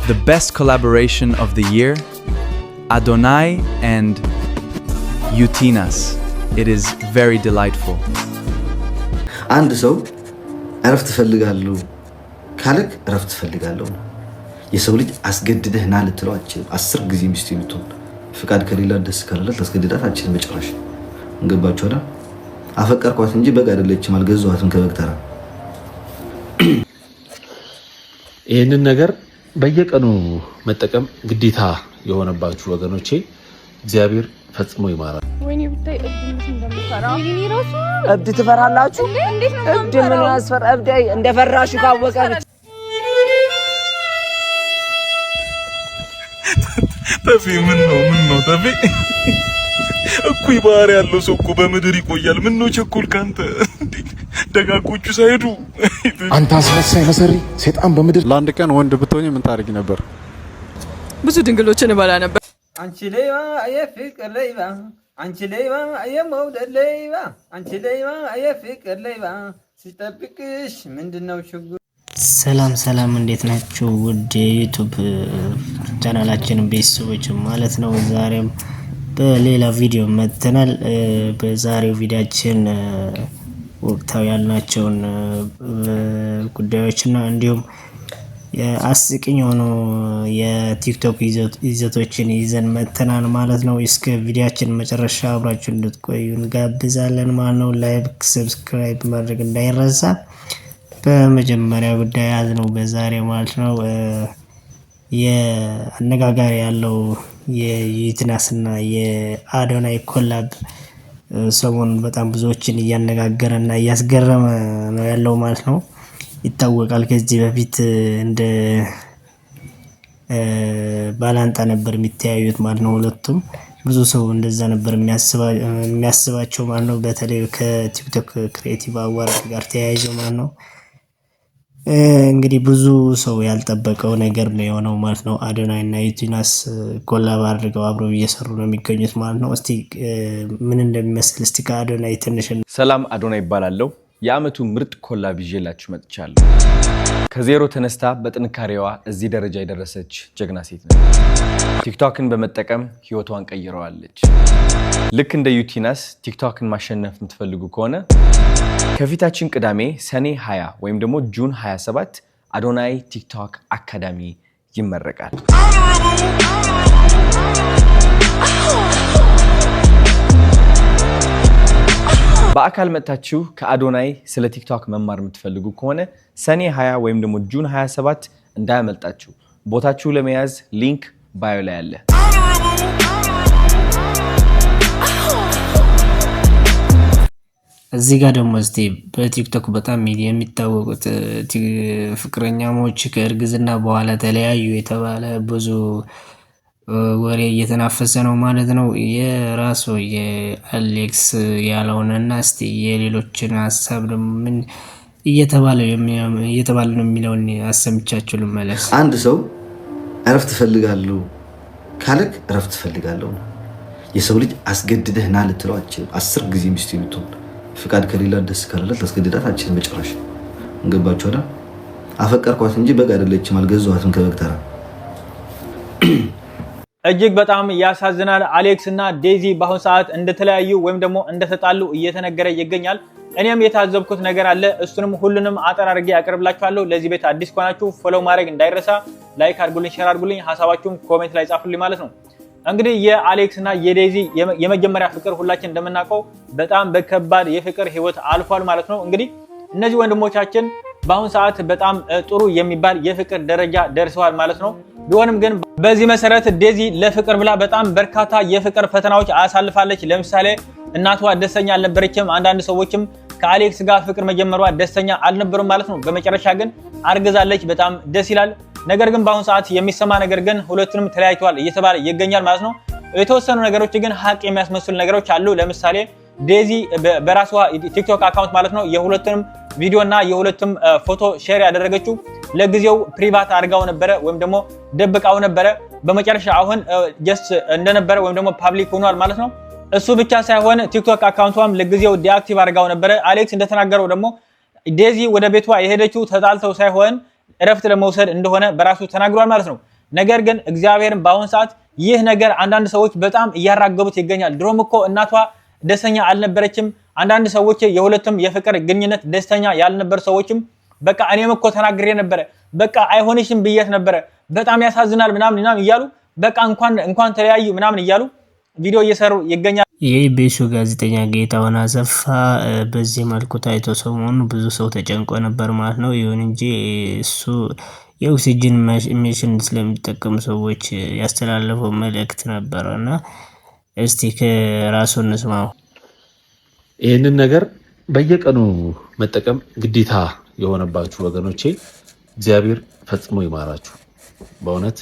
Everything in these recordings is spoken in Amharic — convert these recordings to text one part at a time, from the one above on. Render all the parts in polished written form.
The best collaboration of the year, Adonai and Yutinas. It is very delightful. አንድ ሰው እረፍት እፈልጋለሁ ካለክ እረፍት እፈልጋለሁ ነው። የሰው ልጅ አስገድደህ ና ልትለው አትችልም። 10 ጊዜ ሚስት ብትሆን ፍቃድ ከሌላ ደስ ካላላት ላስገድዳት አትችልም በጭራሽ። እንገባችሁ አይደል? አፈቀርኳት እንጂ በግ አይደለችም፣ አልገዛኋትም ከበግ ተራ። ይህንን ነገር በየቀኑ መጠቀም ግዴታ የሆነባችሁ ወገኖቼ እግዚአብሔር ፈጽሞ ይማራል። እብድ ትፈራላችሁ? እብድ ምን ያስፈራ? እብድ እንደፈራሹ ካወቀ ተፌ ምን ነው ምን ነው ተፌ እኩይ ባህሪ ያለው ሰው እኮ በምድር ይቆያል። ምን ነው ቸኮልክ አንተ? ደጋጎቹ ሳይሄዱ አንተ አስመሳይ መሰሪ ሴጣን በምድር ለአንድ ቀን ወንድ ብትሆኝ ምን ታደርጊ ነበር? ብዙ ድንግሎችን እበላ ነበር። አንቺ ሌባ የፍቅር ሌባ፣ አንቺ ሌባ የመውደድ ሌባ፣ አንቺ ሌባ የፍቅር ሌባ፣ ሲጠብቅሽ ምንድነው ችግሩ? ሰላም ሰላም፣ እንዴት ናችሁ? ውድ የ YouTube ቻናላችን ቤተሰቦች ማለት ነው። ዛሬም በሌላ ቪዲዮ መጥተናል። በዛሬው ቪዲዮአችን ወቅታዊ ያልናቸውን ጉዳዮችና እንዲሁም አስቂኝ የሆኑ የ TikTok ይዘቶችን ይዘን መጥተናል ማለት ነው። እስከ ቪዲዮአችን መጨረሻ አብራችሁ እንድትቆዩ እንጋብዛለን ማለት ነው። like፣ subscribe ማድረግ እንዳይረሳ። በመጀመሪያ ጉዳይ ያዝነው በዛሬው ማለት ነው የአነጋጋሪ ያለው የዩቲናስና የአዶናይ collab ሰሞኑን በጣም ብዙዎችን እያነጋገረ እና እያስገረመ ነው ያለው ማለት ነው። ይታወቃል ከዚህ በፊት እንደ ባላንጣ ነበር የሚተያዩት ማለት ነው። ሁለቱም ብዙ ሰው እንደዛ ነበር የሚያስባቸው ማለት ነው። በተለይ ከ TikTok Creative Award ጋር ተያይዞ ማለት ነው። እንግዲህ ብዙ ሰው ያልጠበቀው ነገር ነው የሆነው ማለት ነው። አዶናይ እና ዩቲናስ collab አድርገው አብረው እየሰሩ ነው የሚገኙት ማለት ነው። እስቲ ምን እንደሚመስል እስቲ ከአዶናይ ትንሽ። ሰላም፣ አዶናይ ይባላለሁ። የአመቱ ምርጥ collab ይዤላችሁ መጥቻለሁ። ከዜሮ ተነስታ በጥንካሬዋ እዚህ ደረጃ የደረሰች ጀግና ሴት ነው። TikTok ን በመጠቀም ህይወቷን ቀይረዋለች። ልክ እንደ ዩቲናስ TikTok ን ማሸነፍ የምትፈልጉ ከሆነ ከፊታችን ቅዳሜ ሰኔ 20 ወይም ደግሞ June 27 አዶናይ TikTok Academy ይመረቃል። በአካል መጥታችሁ ከአዶናይ ስለ TikTok መማር የምትፈልጉ ከሆነ ሰኔ 20 ወይም ደግሞ June 27 እንዳያመልጣችሁ። ቦታችሁ ለመያዝ link bio ላይ አለ። እዚህ ጋር ደግሞ እስቲ በ TikTok በጣም የሚታወቁት ፍቅረኛሞች ከእርግዝና በኋላ ተለያዩ የተባለ ብዙ ወሬ እየተናፈሰ ነው ማለት ነው። የራሱ የአሌክስ ያለውንና እስቲ የሌሎችን ሀሳብ ደግሞ ምን እየተባለ ነው የሚለውን አሰምቻችሁ ልመለስ። አንድ ሰው እረፍት እፈልጋለሁ ካለክ እረፍት እፈልጋለሁ ነው። የሰው ልጅ አስገድደህ ና ልትለው አትችልም። 10 ጊዜ ሚስት ብትሆን ፍቃድ ከሌላ ደስ ካላላት ላስገድዳት አትችልም በጭራሽ። እንገባችሁ አይደል? አፈቀርኳት እንጂ በግ አይደለችም፣ አልገዛኋትም ከበግ ተራ። እጅግ በጣም ያሳዝናል። አሌክስ እና ዴዚ በአሁን ሰዓት እንደተለያዩ ወይም ደግሞ እንደተጣሉ እየተነገረ ይገኛል። እኔም የታዘብኩት ነገር አለ። እሱንም ሁሉንም አጠር አድርጌ ያቀርብላችኋለሁ። ለዚህ ቤት አዲስ ከሆናችሁ follow ማድረግ እንዳይረሳ፣ like አድርጉልኝ፣ share አድርጉልኝ፣ ሀሳባችሁን comment ላይ ጻፉልኝ ማለት ነው። እንግዲህ የአሌክስ እና የዴዚ የመጀመሪያ ፍቅር ሁላችን እንደምናውቀው በጣም በከባድ የፍቅር ህይወት አልፏል ማለት ነው። እንግዲህ እነዚህ ወንድሞቻችን በአሁን ሰዓት በጣም ጥሩ የሚባል የፍቅር ደረጃ ደርሰዋል ማለት ነው። ቢሆንም ግን በዚህ መሰረት ዴዚ ለፍቅር ብላ በጣም በርካታ የፍቅር ፈተናዎች አሳልፋለች። ለምሳሌ እናቷ ደስተኛ አልነበረችም። አንዳንድ ሰዎችም ከአሌክስ ጋር ፍቅር መጀመሯ ደስተኛ አልነበሩም ማለት ነው። በመጨረሻ ግን አርግዛለች። በጣም ደስ ይላል። ነገር ግን በአሁኑ ሰዓት የሚሰማ ነገር ግን ሁለቱንም ተለያይተዋል እየተባለ ይገኛል ማለት ነው። የተወሰኑ ነገሮች ግን ሀቅ የሚያስመስሉ ነገሮች አሉ። ለምሳሌ ዴዚ በራሷ TikTok account ማለት ነው የሁለቱንም ቪዲዮ እና የሁለቱም ፎቶ share ያደረገችው ለጊዜው private አድርጋው ነበረ ወይም ደግሞ ደብቃው ነበረ። በመጨረሻ አሁን just እንደነበረ ወይም ደግሞ public ሆኗል ማለት ነው። እሱ ብቻ ሳይሆን TikTok account ቷም ለጊዜው deactive አድርጋው ነበረ። አሌክስ እንደተናገረው ደግሞ ዴዚ ወደ ቤቷ የሄደችው ተጣልተው ሳይሆን እረፍት ለመውሰድ እንደሆነ በራሱ ተናግሯል ማለት ነው። ነገር ግን እግዚአብሔርን በአሁን ሰዓት ይህ ነገር አንዳንድ ሰዎች በጣም እያራገቡት ይገኛል። ድሮም እኮ እናቷ ደስተኛ አልነበረችም። አንዳንድ ሰዎች የሁለቱም የፍቅር ግንኙነት ደስተኛ ያልነበሩ ሰዎችም በቃ እኔም እኮ ተናግሬ ነበረ፣ በቃ አይሆንሽም ብዬት ነበረ፣ በጣም ያሳዝናል ምናምን ምናምን እያሉ በቃ እንኳን እንኳን ተለያዩ ምናምን እያሉ ቪዲዮ እየሰሩ ይገኛል። የኢቢኤሱ ጋዜጠኛ ጌታሁን አሰፋ በዚህ መልኩ ታይቶ ሰሞኑን ብዙ ሰው ተጨንቆ ነበር ማለት ነው። ይሁን እንጂ እሱ የኦክሲጅን ማሽን ስለሚጠቀሙ ሰዎች ያስተላለፈው መልእክት ነበረ እና እስቲ ከራሱ እንስማው። ይህንን ነገር በየቀኑ መጠቀም ግዴታ የሆነባችሁ ወገኖቼ እግዚአብሔር ፈጽሞ ይማራችሁ። በእውነት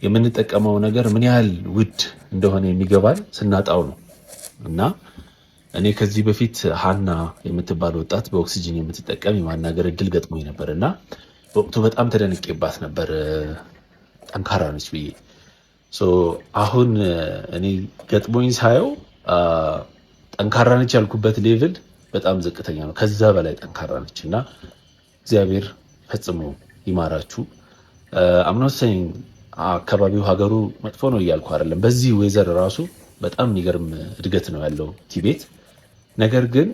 የምንጠቀመው ነገር ምን ያህል ውድ እንደሆነ የሚገባን ስናጣው ነው። እና እኔ ከዚህ በፊት ሀና የምትባል ወጣት በኦክሲጅን የምትጠቀም የማናገር እድል ገጥሞኝ ነበር እና በወቅቱ በጣም ተደንቄባት ነበር፣ ጠንካራ ነች ብዬ። So አሁን እኔ ገጥሞኝ ሳየው ጠንካራ ነች ያልኩበት level በጣም ዝቅተኛ ነው። ከዛ በላይ ጠንካራ ነች እና እግዚአብሔር ፈጽሞ ይማራችሁ። I'm not saying አካባቢው ሀገሩ መጥፎ ነው እያልኩ አይደለም። በዚህ weather ራሱ በጣም የሚገርም እድገት ነው ያለው ቲቤት። ነገር ግን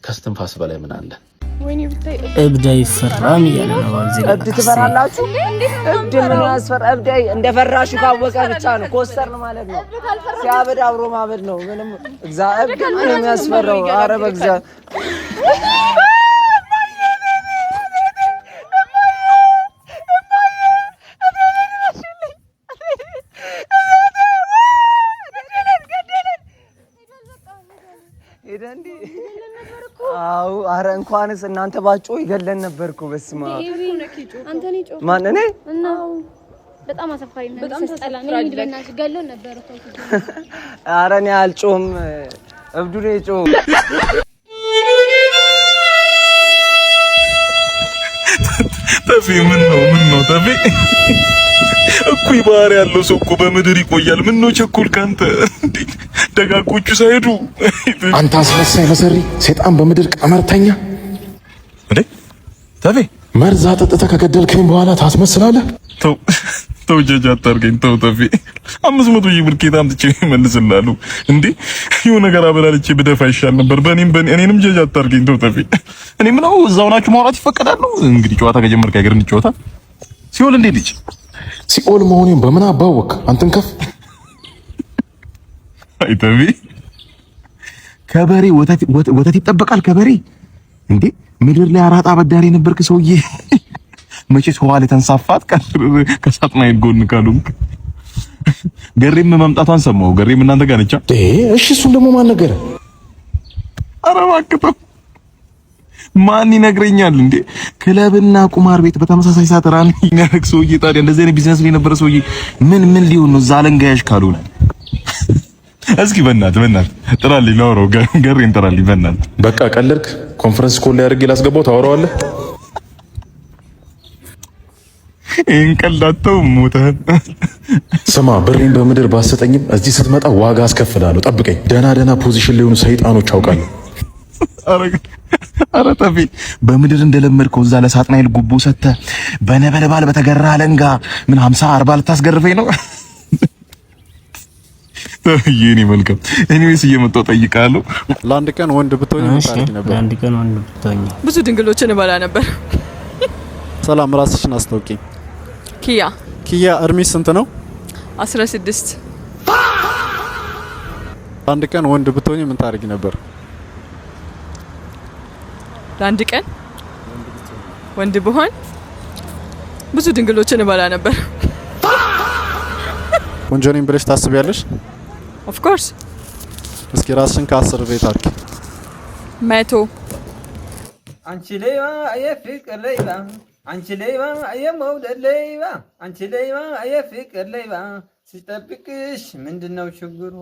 ከስትንፋስ በላይ ምን አለ? እብድ አይፈራም እያለ ነው። እዚህ ጋር እብድ ትፈራላችሁ? እብድ ምን ያስፈራ? እብድ እንደፈራሹ ካወቀ ብቻ ነው። ኮስተር ማለት ነው። ሲያብድ አብሮ ማበድ ነው። ምንም እብድ ምን የሚያስፈራው? ኧረ በእግዚአብሔር። ሄደ እንዴ? አዎ። ኧረ እንኳንስ እናንተ ባጮ ይገለን ነበር እኮ። በስመ አብ። ማን እኔ? በጣም አሳፋሪ ነው። ሲያስጠላ። እኔ እንሂድ በእናትህ፣ ገሎን ነበር እኮ። ኧረ እኔ አልጮህም። እብዱ ነው የጮኸው። ተፌ፣ ምን ነው? ምን ነው ተፌ? እኩይ ባህሪ ያለው ሰው እኮ በምድር ይቆያል። ምን ነው ቸኮልክ አንተ? እንዴ፣ ደጋጎቹ ሳይሄዱ። አንተ አስመሳይ መሰሪ፣ ሰይጣን በምድር ቀመርተኛ። እንዴ ተፌ። መርዝ አጠጥተህ ከገደልከኝ በኋላ ታስመስላለህ። ተው ተው፣ ጀጅ አታርገኝ። ተው ተፌ፣ 500,000 ብር ኬት አምጥቼ እመልስልሃለሁ? እንዴ፣ የሆነ ነገር አበላልቼ ብደፋ ይሻል ነበር። በእኔም እኔንም ጀጅ አታርገኝ። ተው ተፌ። እኔ ምነው እዛው ናችሁ ማውራት ይፈቀዳል ነው? እንግዲህ ጨዋታ ከጀመርክ አይገር እንጫወታ። ሲኦል እንዴ ልጅ? ሲኦል መሆኔን በምን አባወክ? አንተን ከፍ አይ ተፌ፣ ከበሬ ወተት ወተት ይጠበቃል። ከበሬ እንዴ? ምድር ላይ አራጣ አበዳሪ የነበርክ ሰውዬ መቼስ ውሃ ላይ ተንሳፋት ከሳጥናኤል ጎን ካልሆንክ። ገሬም መምጣቷን ሰማሁ። ገሬም እናንተ ጋር ነች። እሺ፣ እሱን ደግሞ ማን ነገረ? ኧረ እባክህ ተው። ማን ይነግረኛል እንዴ? ክለብና ቁማር ቤት በተመሳሳይ ሰዓት run የሚያደርግ ሰውዬ ታዲያ እንደዚህ አይነት ቢዝነስ ላይ የነበረ ሰውዬ ምን ምን ሊሆን ነው? እዛ አለንጋ ያዥ ካልሆነ። እስኪ በእናትህ በእናትህ ጥራልኝ፣ ላውራው። ገሬን ጥራልኝ በእናትህ። በቃ ቀለድክ። Conference call ላይ አድርጌ ላስገባው፣ ታወራዋለህ። ይሄን ቀልድ አተው ሞተህ። ስማ፣ ብሬን በምድር ባሰጠኝም እዚህ ስትመጣ ዋጋ አስከፍልሃለሁ። ጠብቀኝ። ደህና ደህና position ሊሆኑ ሰይጣኖች አውቃለሁ። ኧረ ተፌ፣ በምድር እንደለመድከው እዛ ለሳጥናኤል ጉቦ ሰጥተህ በነበልባል በተገራ አለንጋ ምን 50 40 ልታስገርፈኝ ነው? የኔ መልካም፣ anyways እየመጣሁ ጠይቃለሁ። ለአንድ ቀን ወንድ ብትሆኝ ምን ታደርጊ ነበር? ለአንድ ቀን ወንድ ብትሆኝ? ብዙ ድንግሎችን እበላ ነበር። ሰላም፣ ራስሽን አስታውቂኝ። ኪያ። ኪያ፣ እድሜሽ ስንት ነው? 16። ለአንድ ቀን ወንድ ብትሆኝ ምን ታደርጊ ነበር? ለአንድ ቀን ወንድ ብሆን ብዙ ድንግሎችን እበላ ነበር። ቆንጆ ነኝ ብለሽ ታስቢያለሽ? Of course. እስኪ ራስሽን ከ10 rate አድርጊ። 100። አንቺ ሌባ፣ የፍቅር ሌባ፣ አንቺ ሌባ፣ የመውደድ ሌባ፣ አንቺ ሌባ፣ የፍቅር ሌባ፣ ሲጠብቅሽ ምንድን ነው ችግሩ?